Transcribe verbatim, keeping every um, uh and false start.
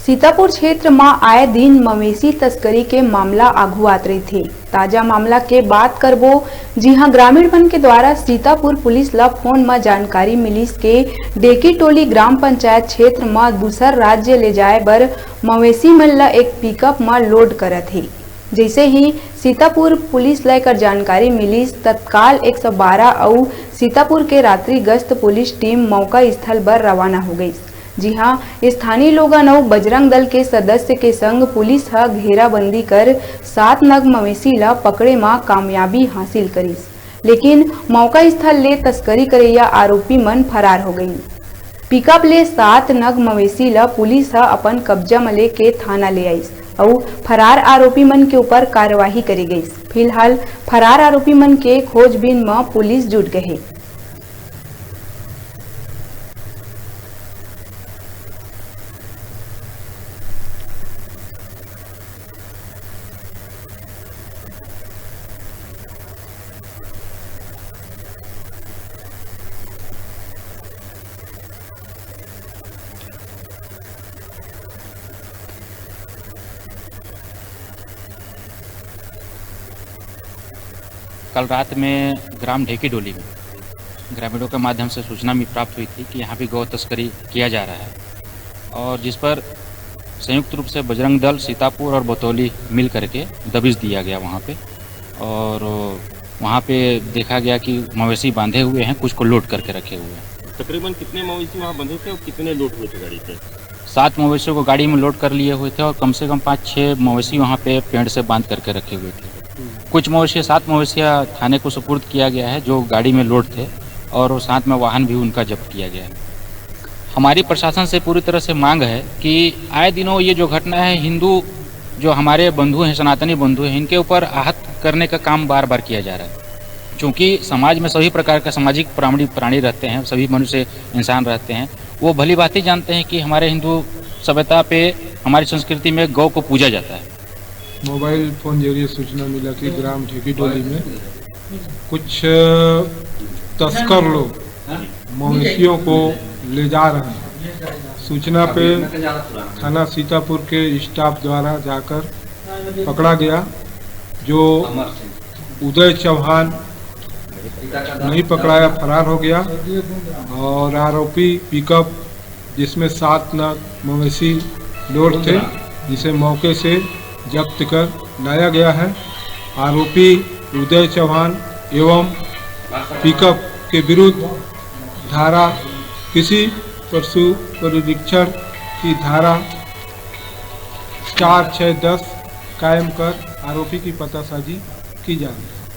सीतापुर क्षेत्र म आए दिन मवेशी तस्करी के मामला आघू आत रहिथे। ताजा मामला के बात करबो, जिहां ग्रामीण मन के द्वारा सीतापुर पुलिस ल फोन म जानकारी मिलिस के ढेकीटोली ग्राम पंचायत क्षेत्र म दूसर राज्य ले जाए बर मवेशी मन ल एक पिकअप म लोड करत हे। जइसे ही सीतापुर पुलिस ल एकर जानकारी मिलिस, तत्काल एक सौ बारह अउ सीतापुर के रात्रि गश्त पुलिस टीम मौका स्थल बर रवाना हो गइस। जी हां, स्थानीय लोगन अउ बजरंग दल के सदस्य के संग पुलिस ह घेराबंदी कर सात नग मवेशी ल पकड़े म कामयाबी हासिल करिस, लेकिन मौका स्थल ले तस्करी करइया आरोपी मन फरार हो गइन। पिकअप ले सात नग मवेशी ल पुलिस ह अपन कब्जा म लेके थाना ले आइस अउ फरार आरोपी मन के ऊपर कार्यवाही करे गइस। फिलहाल फरार आरोपी मन के खोजबीन म पुलिस जुट गए हे। कल रात में ग्राम ढेकीडोली में ग्रामीणों के माध्यम से सूचना भी प्राप्त हुई थी कि यहाँ भी गौ तस्करी किया जा रहा है, और जिस पर संयुक्त रूप से बजरंग दल सीतापुर और बतौली मिल करके दबिश दिया गया वहाँ पे, और वहाँ पे देखा गया कि मवेशी बांधे हुए हैं, कुछ को लोड करके रखे हुए हैं। तकरीबन कितने मवेशी वहाँ बंधे थे और कितने लोड हुए थे गाड़ी पे? सात मवेशियों को गाड़ी में लोड कर लिए हुए थे और कम से कम पाँच छः मवेशी वहाँ पे पेड़ से बांध करके रखे हुए थे। कुछ मवेशियाँ, सात मवेशियाँ थाने को सुपुर्द किया गया है जो गाड़ी में लोड थे, और वो साथ में वाहन भी उनका जब्त किया गया है। हमारी प्रशासन से पूरी तरह से मांग है कि आए दिनों ये जो घटना है, हिंदू जो हमारे बंधु हैं, सनातनी बंधु हैं, इनके ऊपर आहत करने का काम बार बार किया जा रहा है। चूँकि समाज में सभी प्रकार के सामाजिक प्राणी प्राणी रहते हैं, सभी मनुष्य इंसान रहते हैं, वो भली भांति जानते हैं कि हमारे हिंदू सभ्यता पे, हमारी संस्कृति में गौ को पूजा जाता है। मोबाइल फोन जरिए सूचना मिला कि ग्राम ढेकीडोली में कुछ तस्कर लोग मवेशियों को ले जा रहे हैं। सूचना पे थाना सीतापुर के स्टाफ द्वारा जाकर पकड़ा गया, जो उदय चौहान नहीं पकड़ाया, फरार हो गया और आरोपी पिकअप, जिसमें सात नग मवेशी लोड थे, जिसे मौके से जब्त कर लाया गया है। आरोपी उदय चौहान एवं पिकअप के विरुद्ध धारा कृषि पशु परिरक्षण की धारा चार, छः, दस कायम कर आरोपी की पतासाजी की जा रही है।